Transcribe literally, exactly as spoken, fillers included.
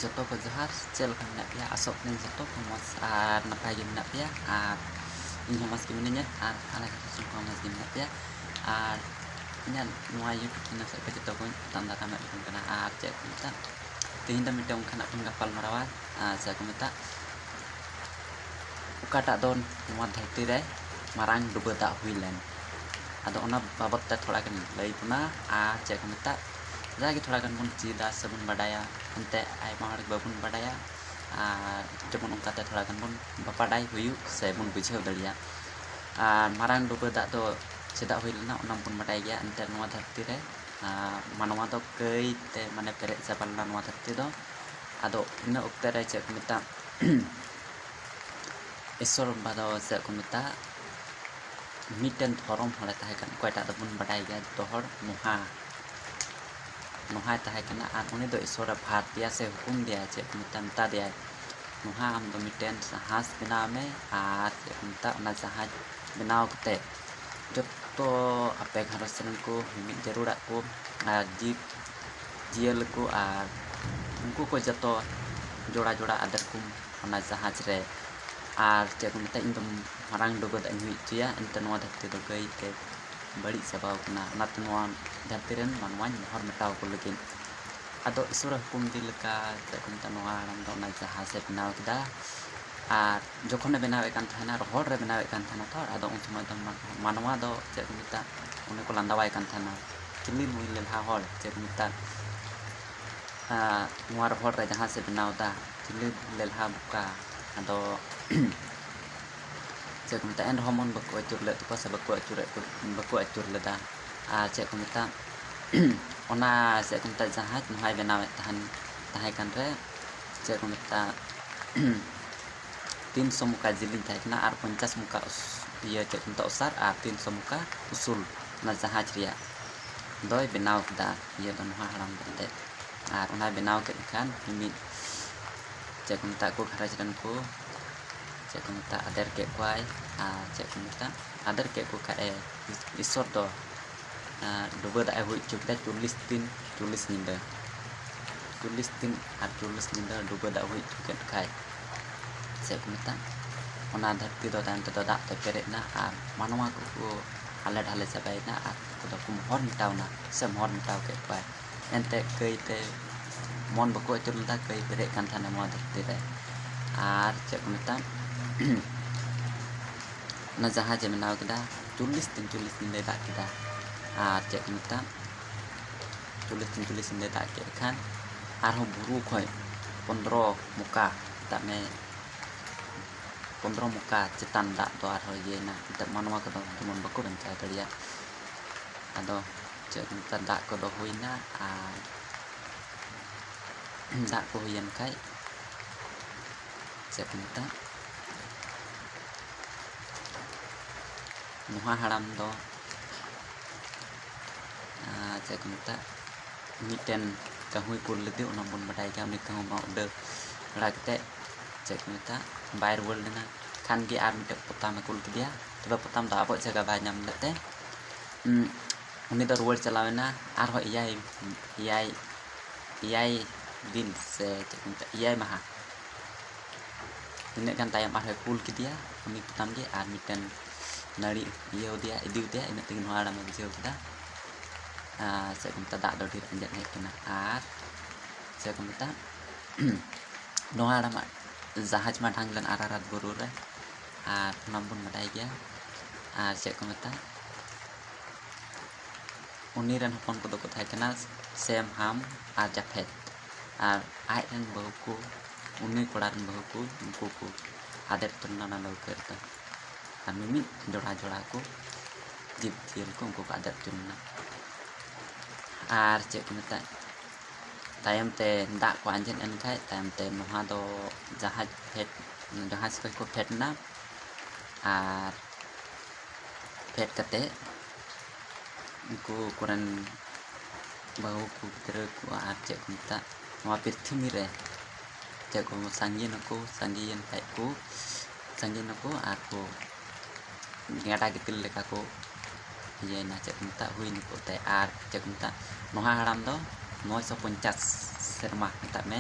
ᱡᱚᱛᱚ ᱠᱚ ᱡᱚᱦᱟᱨ᱾ ᱪᱮᱫ ᱞᱮᱠᱟ ᱢᱮᱱᱟᱜ ᱯᱮᱭᱟ? ᱟᱥᱚᱜ ᱠᱟᱹᱱᱟᱹᱧ ᱡᱚᱛᱚ ᱠᱚ ᱢᱚᱡᱽ ᱟᱨ ᱱᱟᱯᱟᱭ ᱜᱮ ᱢᱮᱱᱟᱜ ᱯᱮᱭᱟ, ᱟᱨ ᱤᱧ ᱦᱚᱸ ᱢᱚᱡᱽ ᱜᱮ ᱢᱤᱱᱟᱹᱧᱟ, ᱟᱨ ᱟᱞᱮ ᱜᱷᱟᱨᱚᱸᱡᱽ ᱨᱮᱱ ᱠᱚᱦᱚᱸ ᱢᱚᱡᱽ ᱜᱮ ᱢᱮᱱᱟᱜ ᱯᱮᱭᱟ᱾ ᱟᱨ ᱤᱧᱟᱹᱜ ᱱᱚᱣᱟ YouTube channel ᱥᱮᱫ ᱠᱷᱚᱱ ᱡᱚᱛᱚ ᱠᱚᱧ ᱟᱛᱟᱝ ᱫᱟᱨᱟᱢᱮᱫ ᱵᱚᱱ ᱠᱟᱱᱟ᱾ ᱟᱨ ᱪᱮᱫ ᱠᱚ ᱢᱮᱛᱟᱜ, ᱛᱮᱦᱮᱧ ᱫᱚ ᱢᱤᱫᱴᱮᱱ ᱚᱱᱠᱟᱱᱟᱜ ᱵᱚᱱ ᱜᱟᱯᱟᱞ ᱢᱟᱨᱟᱣᱟ, ᱟᱨ ᱪᱮᱫ ᱠᱚ ᱢᱮᱛᱟᱜ, ᱚᱠᱟᱴᱟᱜ ᱫᱚ ᱱᱚᱣᱟ ᱫᱷᱟᱹᱨᱛᱤ ᱨᱮ ᱢᱟᱨᱟᱝ ᱰᱩᱵᱟᱹ ᱫᱟᱜ ᱦᱩᱭ ᱞᱮᱱ᱾ ᱟᱫᱚ ᱚᱱᱟ ᱵᱟᱵᱚᱫ ᱛᱮ ᱛᱷᱚᱲᱟ ᱜᱟᱱ ᱞᱟᱹᱭ ᱵᱚᱱᱟ, ᱟᱨ ᱪᱮᱫ ᱠᱚ ᱢᱮᱛᱟᱜ, ᱡᱟᱜᱮ ᱛᱷᱚᱲᱟ ᱜᱟᱱ ᱵᱚᱱ ᱪᱮᱫᱟ ᱥᱮᱵᱚᱱ ᱵᱟᱰᱟᱭᱟ᱾ ᱮᱱᱛᱮ ᱟᱭᱢᱟ ᱦᱚᱲ ᱵᱟᱵᱚᱱ ᱵᱟᱰᱟᱭᱟ, ᱟᱨ ᱡᱮᱢᱚᱱ ᱚᱱᱠᱟᱛᱮ ᱛᱷᱚᱲᱟ ᱜᱟᱱ ᱵᱚᱱ ᱵᱟᱰᱟᱭ ᱦᱩᱭᱩᱜ ᱥᱮ ᱵᱚᱱ ᱵᱩᱡᱷᱟᱹᱣ ᱫᱟᱲᱮᱭᱟᱜ᱾ ᱟᱨ ᱢᱟᱨᱟᱝ ᱰᱩᱵᱟᱹ ᱫᱟᱜ ᱫᱚ ᱪᱮᱫᱟᱜ ᱦᱩᱭ ᱞᱮᱱᱟ, ᱚᱱᱟ ᱵᱚᱱ ᱵᱟᱰᱟᱭ ᱜᱮᱭᱟ᱾ ᱮᱱᱛᱮ ᱱᱚᱣᱟ ᱫᱷᱟᱹᱨᱛᱤ ᱨᱮ, ᱟᱨ ᱢᱟᱱᱣᱟ ᱫᱚ ᱠᱟᱹᱭ ᱛᱮ ᱢᱟᱱᱮ ᱯᱮᱨᱮᱡ ᱪᱟᱵᱟ ᱞᱮᱱᱟ ᱱᱚᱣᱟ ᱫᱷᱟᱹᱨᱛᱤ ᱫᱚ᱾ ᱟᱫᱚ ᱤᱱᱟᱹ ᱚᱠᱛᱮ ᱨᱮ ᱪᱮᱫ ᱠᱚ ᱢᱮᱛᱟᱜ, ᱤᱥᱥᱚᱨ ᱵᱟᱵᱟ ᱫᱚ ᱪᱮᱫ ᱠᱚ ᱢᱮᱛᱟᱜ, ᱢᱤᱫᱴᱮᱱ ᱫᱷᱚᱨᱚᱢ ᱦᱚᱲᱮ ᱛᱟᱦᱮᱸ ᱠᱟᱱᱟ, ᱚᱠᱚᱭᱴᱟᱜ ᱫᱚᱵᱚᱱ ᱵᱟᱰᱟᱭ ᱜᱮᱭᱟ ᱡᱚᱛᱚ ᱦᱚᱲ, ᱱᱚᱦᱟ᱾ ᱱᱚᱦᱟᱭ ᱛᱟᱦᱮᱸ ᱠᱟᱱᱟ, ᱟᱨ ᱩᱱᱤ ᱫᱚ ᱤᱥᱥᱚᱨᱮ ᱵᱷᱟᱨ ᱫᱮᱭᱟ ᱥᱮ ᱦᱩᱠᱩᱢ ᱫᱮᱭᱟ, ᱪᱮᱫ ᱠᱚ ᱢᱮᱛᱟᱜ, ᱢᱮᱛᱟ ᱫᱮᱭᱟᱭ, ᱱᱚᱦᱟ, ᱟᱢ ᱫᱚ ᱢᱤᱫᱴᱮᱱ ᱡᱟᱦᱟᱡᱽ ᱵᱮᱱᱟᱣ ᱢᱮ, ᱟᱨ ᱪᱮᱫ ᱠᱚ ᱢᱮᱛᱟᱜ, ᱚᱱᱟ ᱡᱟᱦᱟᱡᱽ ᱵᱮᱱᱟᱣ ᱠᱟᱛᱮ ᱡᱚᱛᱚ ᱟᱯᱮ ᱜᱷᱟᱨᱚᱸᱡᱽ ᱨᱮᱱ ᱠᱚ ᱢᱤᱢᱤᱫ ᱡᱟᱹᱨᱩᱲᱟᱜ ᱠᱚ, ᱟᱨ ᱡᱤᱵᱽ ᱡᱤᱭᱟᱹᱞᱤ ᱠᱚ ᱟᱨ ᱩᱱᱠᱩ ᱠᱚ ᱡᱚᱛᱚ ᱡᱚᱲᱟ ᱡᱚᱲᱟ ᱟᱫᱮᱨ ᱠᱚᱢ ᱚᱱᱟ ᱡᱟᱦᱟᱡᱽ ᱨᱮ᱾ ᱟᱨ ᱪᱮᱫ ᱠᱚ ᱢᱮᱛᱟᱜ, ᱤᱧ ᱫᱚ ᱢᱟᱨᱟᱝ ᱰᱩᱵᱟᱹ ᱫᱟᱜ ᱤᱧ ᱦᱩᱭ ᱦᱚᱪᱚᱭᱟ, ᱮᱱᱛᱮ ᱱᱚᱣᱟ ᱫᱷᱟᱹᱨᱛᱤ ᱫᱚ ᱜᱟᱹᱭ ᱛᱮ ᱵᱟᱹᱲᱤᱡ ᱪᱟᱵᱟᱣ ᱠᱟᱱᱟ, ᱚᱱᱟᱛᱮ ᱱᱚᱣᱟ ᱫᱷᱟᱹᱨᱛᱤ ᱨᱮᱱ ᱢᱟᱱᱣᱟᱧ ᱢᱚᱦᱚᱨ ᱢᱮᱴᱟᱣ ᱠᱚ ᱞᱟᱹᱜᱤᱫ᱾ ᱟᱫᱚ ᱤᱥᱥᱚᱨᱟᱜ ᱦᱩᱠᱩᱢ ᱤᱫᱤ ᱞᱮᱠᱟ ᱪᱮᱫ ᱠᱚ ᱢᱮᱛᱟᱜ, ᱱᱚᱣᱟ ᱦᱟᱲᱟᱢ ᱫᱚ ᱚᱱᱟ ᱡᱟᱦᱟᱡᱽ ᱮ ᱵᱮᱱᱟᱣ ᱠᱮᱫᱟ᱾ ᱟᱨ ᱡᱚᱠᱷᱚᱱᱮ ᱵᱮᱱᱟᱣᱮᱫ ᱠᱟᱱ ᱛᱟᱦᱮᱱᱟ, ᱨᱚᱦᱚᱲ ᱨᱮ ᱵᱮᱱᱟᱣᱮᱫ ᱠᱟᱱ ᱛᱟᱦᱮᱱᱟ ᱛᱚ, ᱟᱫᱚ ᱩᱱ ᱥᱚᱢᱚᱭ ᱫᱚ ᱢᱟ-, ᱢᱟᱱᱣᱟ ᱫᱚ ᱪᱮᱫ ᱠᱚ ᱢᱮᱛᱟᱜ, ᱚᱱᱮ ᱠᱚ ᱞᱟᱸᱫᱟᱣᱟᱭ ᱠᱟᱱ ᱛᱟᱦᱮᱱᱟ, ᱪᱤᱞᱤ ᱱᱩᱭ ᱞᱮᱞᱦᱟ ᱦᱚᱲ, ᱪᱮᱫ ᱠᱚ ᱢᱮᱛᱟᱜ, ᱟᱨ ᱱᱚᱣᱟ ᱨᱚᱦᱚᱲ ᱨᱮ ᱡᱟᱦᱟᱡᱽ ᱮ ᱵᱮᱱᱟᱣ ᱮᱫᱟ, ᱪᱤᱞᱤ ᱞᱮᱞᱦᱟ ᱵᱚᱠᱟ᱾ ᱟᱫᱚ ᱪᱮᱫ ᱠᱚ ᱢᱮᱛᱟᱜ, ᱮᱱ ᱨᱮᱦᱚᱸ ᱢᱚᱱ ᱵᱟᱠᱚ ᱟᱹᱪᱩᱨ ᱞᱮᱫ ᱛᱟᱠᱚᱣᱟ ᱥᱮ ᱵᱟᱠᱚ ᱟᱹᱪᱩᱨᱮᱫ ᱠᱚ, ᱵᱟᱠᱚ ᱟᱹᱪᱩᱨ ᱞᱮᱫᱟ᱾ ᱟᱨ ᱪᱮᱫ ᱠᱚ ᱢᱮᱛᱟᱜ, ᱚᱱᱟ ᱪᱮᱫ ᱠᱚ ᱢᱮᱛᱟᱜ, ᱡᱟᱦᱟᱡᱽ ᱱᱚᱣᱟᱭ ᱵᱮᱱᱟᱣᱮᱫ ᱛᱟᱦᱮᱱ, ᱛᱟᱦᱮᱸ ᱠᱟᱱ ᱨᱮ ᱪᱮᱫ ᱠᱚ ᱢᱮᱛᱟᱜ, ᱛᱤᱱᱥᱚ ᱢᱚᱠᱟ ᱡᱮᱞᱮᱧ ᱛᱟᱦᱮᱸ ᱠᱟᱱᱟ ᱟᱨ ᱯᱚᱧᱪᱟᱥ ᱢᱚᱠᱟ ᱩᱥ-, ᱤᱭᱟᱹ ᱪᱮᱫ ᱠᱚ ᱢᱮᱛᱟᱜ, ᱚᱥᱟᱨ ᱟᱨ ᱛᱤᱱᱥᱚ ᱢᱚᱠᱟ ᱩᱥᱩᱞ᱾ ᱚᱱᱟ ᱡᱟᱦᱟᱡᱽ ᱨᱮᱭᱟᱜ ᱫᱚᱭ ᱵᱮᱱᱟᱣ ᱠᱮᱫᱟ ᱤᱭᱟᱹ ᱫᱚ ᱱᱚᱣᱟ ᱦᱟᱲᱟᱢ ᱠᱟᱛᱮ᱾ ᱟᱨ ᱚᱱᱟᱭ ᱵᱮᱱᱟᱣ ᱠᱮᱫ ᱠᱷᱟᱱ ᱢᱤᱢᱤᱫ ᱪᱮᱫ ᱠᱚ ᱢᱮᱛᱟᱜ ᱠᱚ ᱜᱷᱟᱨᱚᱸᱡᱽ ᱨᱮᱱ ᱠᱚ ᱪᱮᱫ ᱠᱚ ᱢᱮᱛᱟᱜ, ᱟᱫᱮᱨ ᱠᱮᱫ ᱠᱚᱣᱟᱭ᱾ ᱟᱨ ᱪᱮᱫ ᱠᱚ ᱢᱮᱛᱟᱜ, ᱟᱫᱮᱨ ᱠᱮᱫ ᱠᱚ ᱠᱷᱟᱡ ᱮ ᱤᱥᱥᱚᱨ ᱫᱚ, ᱟᱨ ᱰᱩᱵᱟᱹ ᱫᱟᱜ ᱮ ᱦᱩᱭ ᱦᱚᱪᱚ ᱠᱮᱫᱟ ᱪᱚᱞᱞᱤᱥ ᱫᱤᱱ ᱪᱚᱞᱞᱤᱥ ᱧᱤᱫᱟᱹ᱾ ᱪᱚᱞᱞᱤᱥ ᱫᱤᱱ ᱟᱨ ᱪᱚᱞᱞᱤᱥ ᱧᱤᱫᱟᱹ ᱰᱩᱵᱟᱹ ᱫᱟᱜ ᱦᱩᱭ ᱦᱚᱪᱚ ᱠᱮᱫ ᱠᱷᱟᱡ, ᱪᱮᱫ ᱠᱚ ᱢᱮᱛᱟᱜ, ᱚᱱᱟ ᱫᱷᱟᱹᱨᱛᱤ ᱫᱚ ᱛᱟᱭᱚᱢ ᱛᱮᱫᱚ ᱫᱟᱜ ᱛᱮ ᱯᱮᱨᱮᱡ ᱮᱱᱟ ᱟᱨ ᱢᱟᱱᱣᱟ ᱠᱚᱠᱚ ᱦᱟᱞᱮ ᱰᱷᱟᱞᱮ ᱪᱟᱵᱟᱭᱮᱱᱟ ᱟᱨ ᱩᱱᱠᱩ ᱫᱚᱠᱚ ᱢᱚᱦᱚᱨ ᱢᱮᱴᱟᱣ ᱮᱱᱟ ᱥᱮ ᱢᱚᱦᱚᱨ ᱢᱮᱴᱟᱣ ᱠᱮᱫ ᱠᱚᱣᱟᱭ᱾ ᱮᱱᱛᱮ ᱠᱟᱹᱭ ᱛᱮ ᱢᱚᱱ ᱵᱟᱠᱚ ᱟᱹᱪᱩᱨ ᱞᱮᱫᱟ, ᱠᱟᱹᱭ ᱯᱮᱨᱮᱡ ᱠᱟᱱ ᱛᱟᱦᱮᱱᱟ ᱱᱚᱣᱟ ᱫᱷᱟᱹᱨᱛᱤ ᱨᱮ᱾ ᱟᱨ ᱪᱮᱫ ᱠᱚ ᱢᱮᱛᱟᱜ, ᱚᱱᱟ ᱡᱟᱦᱟᱡᱽ ᱮ ᱵᱮᱱᱟᱣ ᱠᱮᱫᱟ, ᱪᱚᱞᱞᱤᱥ ᱫᱤᱱ ᱪᱚᱞᱞᱤᱥ ᱧᱤᱫᱟᱹᱭ ᱫᱟᱜ ᱠᱮᱫᱟ᱾ ᱟᱨ ᱪᱮᱫ ᱠᱚ ᱢᱮᱛᱟᱜ, ᱪᱚᱞᱞᱤᱥ ᱫᱤᱱ ᱪᱚᱞᱞᱤᱥ ᱧᱤᱫᱟᱹᱭ ᱫᱟᱜ ᱠᱮᱫ ᱠᱷᱟᱱ ᱟᱨᱦᱚᱸ ᱵᱩᱨᱩ ᱠᱷᱚᱡ ᱯᱚᱱᱫᱽᱨᱚ ᱢᱚᱠᱟ, ᱢᱮᱛᱟᱜ ᱢᱮ, ᱯᱚᱱᱫᱽᱨᱚ ᱢᱚᱠᱟ ᱪᱮᱛᱟᱱ ᱫᱟᱜ ᱫᱚ ᱟᱨᱦᱚᱸ ᱤᱭᱟᱹᱭᱮᱱᱟ᱾ ᱮᱱᱛᱮᱫ ᱢᱟᱱᱣᱟ ᱠᱚᱫᱚ ᱡᱮᱢᱚᱱ ᱵᱟᱠᱚ ᱵᱟᱧᱪᱟᱣ ᱫᱟᱲᱮᱭᱟᱜ᱾ ᱟᱫᱚ ᱪᱮᱫ ᱠᱚ ᱢᱮᱛᱟᱜ, ᱫᱟᱜ ᱠᱚᱫᱚ ᱦᱩᱭᱱᱟ᱾ ᱟᱨ ᱫᱟᱜ ᱠᱚ ᱦᱩᱭᱮᱱ ᱠᱷᱟᱡ, ᱪᱮᱫ ᱠᱚ ᱢᱮᱛᱟᱜ, ᱱᱚᱣᱟ ᱦᱟᱲᱟᱢ ᱫᱚ, ᱟᱨ ᱪᱮᱫ ᱠᱚ ᱢᱮᱛᱟᱜ, ᱢᱤᱫᱴᱮᱱ ᱠᱟᱹᱦᱩᱭ ᱠᱩᱞ ᱞᱮᱫᱮ, ᱚᱱᱟ ᱵᱚᱱ ᱵᱟᱰᱟᱭ ᱜᱮᱭᱟ᱾ ᱩᱱᱤ ᱠᱟᱹᱦᱩ ᱢᱟ ᱩᱰᱟᱹᱣ ᱵᱟᱲᱟ ᱠᱟᱛᱮᱫ, ᱪᱮᱫ ᱠᱚ ᱢᱮᱛᱟᱜ, ᱵᱟᱭ ᱨᱩᱣᱟᱹᱲ ᱞᱮᱱᱟ᱾ ᱠᱷᱟᱱ ᱜᱮ ᱟᱨ ᱢᱤᱫᱴᱮᱱ ᱯᱚᱛᱟᱢᱮ ᱠᱩᱞ ᱠᱮᱫᱮᱭᱟ᱾ ᱛᱚᱵᱮ ᱯᱚᱛᱟᱢ ᱫᱚ ᱟᱵᱚᱣᱟᱜ ᱡᱟᱭᱜᱟ ᱵᱟᱭ ᱧᱟᱢ ᱞᱮᱫ ᱛᱮ, ᱩᱱᱤ ᱫᱚ ᱨᱩᱣᱟᱹᱲ ᱪᱟᱞᱟᱣᱮᱱᱟ᱾ ᱟᱨᱦᱚᱸ ᱮᱭᱟᱭ, ᱮᱭᱟᱭ, ᱮᱭᱟᱭ ᱫᱤᱱ ᱥᱮ ᱪᱮᱫ ᱠᱚ ᱢᱮᱛᱟᱜ, ᱮᱭᱟᱭ ᱢᱟᱦᱟ, ᱛᱤᱱᱟᱹᱜ ᱜᱟᱱ ᱛᱟᱭᱚᱢ ᱟᱨᱦᱚᱸᱭ ᱠᱩᱞ ᱠᱮᱫᱮᱭᱟ ᱩᱱᱤ ᱯᱚᱛᱟᱢ ᱜᱮ, ᱟᱨ ᱢᱤᱫᱴᱮᱱ ᱱᱟᱹᱲᱤ ᱤᱭᱟᱹ ᱟᱫᱮᱭᱟ, ᱤᱫᱤ ᱟᱫᱮᱭᱟ᱾ ᱤᱱᱟᱹᱜ ᱛᱮᱜᱮ ᱱᱚᱣᱟ ᱦᱟᱲᱟᱢᱮ ᱵᱩᱡᱷᱟᱹᱣ ᱠᱮᱫᱟ, ᱟᱨ ᱪᱮᱫ ᱠᱚ ᱢᱮᱛᱟᱜ, ᱫᱟᱜ ᱫᱚ ᱰᱷᱮᱨ ᱟᱸᱡᱮᱫ ᱦᱮᱡ ᱠᱟᱱᱟ᱾ ᱟᱨ ᱪᱮᱫ ᱠᱚ ᱢᱮᱛᱟᱜ, ᱱᱚᱣᱟ ᱦᱟᱲᱟᱢᱟᱜ ᱡᱟᱦᱟᱡᱽ ᱢᱟ ᱰᱷᱟᱝ ᱞᱮᱱ ᱟᱨᱟᱨᱟᱛ ᱵᱩᱨᱩ ᱨᱮ, ᱟᱨ ᱚᱱᱟ ᱵᱚᱱ ᱵᱟᱰᱟᱭ ᱜᱮᱭᱟ᱾ ᱟᱨ ᱪᱮᱫ ᱠᱚ ᱢᱮᱛᱟᱜ, ᱩᱱᱤ ᱨᱮᱱ ᱦᱚᱯᱚᱱ ᱠᱚᱫᱚ ᱠᱚ ᱛᱟᱦᱮᱸ ᱠᱟᱱᱟ ᱥᱮᱢ, ᱦᱟᱢ ᱟᱨ ᱡᱟᱯᱷᱮᱛ᱾ ᱟᱨ ᱟᱡ ᱨᱮᱱ ᱵᱟᱹᱦᱩ ᱠᱚ, ᱩᱱᱤ ᱠᱚᱲᱟ ᱨᱮᱱ ᱵᱟᱹᱦᱩ ᱠᱚ, ᱩᱱᱠᱩ ᱠᱚ ᱟᱫᱮᱨ ᱦᱚᱪᱚ ᱞᱮᱱᱟ ᱚᱱᱟ ᱞᱟᱹᱣᱠᱟᱹ ᱨᱮᱫᱚ᱾ ᱟᱨ ᱢᱤᱢᱤᱫ ᱡᱚᱲᱟ ᱡᱚᱲᱟ ᱠᱚ ᱡᱤᱵᱽ ᱡᱤᱭᱟᱹᱞᱤ ᱠᱚ ᱩᱱᱠᱩ ᱠᱚ ᱟᱫᱮᱨ ᱦᱚᱪᱚ ᱞᱮᱱᱟ᱾ ᱟᱨ ᱪᱮᱫ ᱠᱚ ᱢᱮᱛᱟᱜ, ᱛᱟᱭᱚᱢ ᱛᱮ ᱫᱟᱜ ᱠᱚ ᱟᱸᱡᱮᱫ ᱮᱱ ᱠᱷᱟᱡ, ᱛᱟᱭᱚᱢ ᱛᱮ ᱱᱚᱣᱟ ᱫᱚ ᱡᱟᱦᱟᱡᱽ ᱯᱷᱮᱰ, ᱡᱟᱦᱟᱡᱽ ᱠᱷᱚᱡ ᱠᱚ ᱯᱷᱮᱰ ᱮᱱᱟ᱾ ᱟᱨ ᱯᱷᱮᱰ ᱠᱟᱛᱮ ᱩᱱᱠᱩ ᱠᱚᱨᱮᱱ ᱵᱟᱹᱦᱩ ᱠᱚ, ᱜᱤᱫᱽᱨᱟᱹ ᱠᱚ, ᱟᱨ ᱪᱮᱫ ᱠᱚ ᱢᱮᱛᱟᱜ, ᱱᱚᱣᱟ ᱯᱨᱤᱛᱷᱤᱵᱤ ᱨᱮ ᱪᱮᱫ ᱠᱚ ᱥᱟᱸᱜᱮᱭᱮᱱᱟᱠᱚ, ᱥᱟᱸᱜᱮᱭᱮᱱ ᱠᱷᱟᱡ ᱠᱚ, ᱥᱟᱸᱜᱮᱭᱮᱱᱟᱠᱚ ᱟᱨ ᱠᱚ ᱜᱟᱰᱟ ᱜᱤᱛᱤᱞ ᱞᱮᱠᱟ ᱠᱚ ᱤᱭᱟᱹᱭᱮᱱᱟ, ᱪᱮᱫ ᱠᱚ ᱢᱮᱛᱟᱜ, ᱦᱩᱭ ᱱᱩᱠᱩ ᱛᱮ᱾ ᱟᱨ ᱪᱮᱫ ᱠᱚ ᱢᱮᱛᱟᱜ, ᱱᱚᱣᱟ ᱦᱟᱲᱟᱢ ᱫᱚ ᱱᱚᱭᱥᱚ ᱯᱚᱧᱪᱟᱥ ᱥᱮᱨᱢᱟ ᱢᱮᱛᱟᱜ ᱢᱮ᱾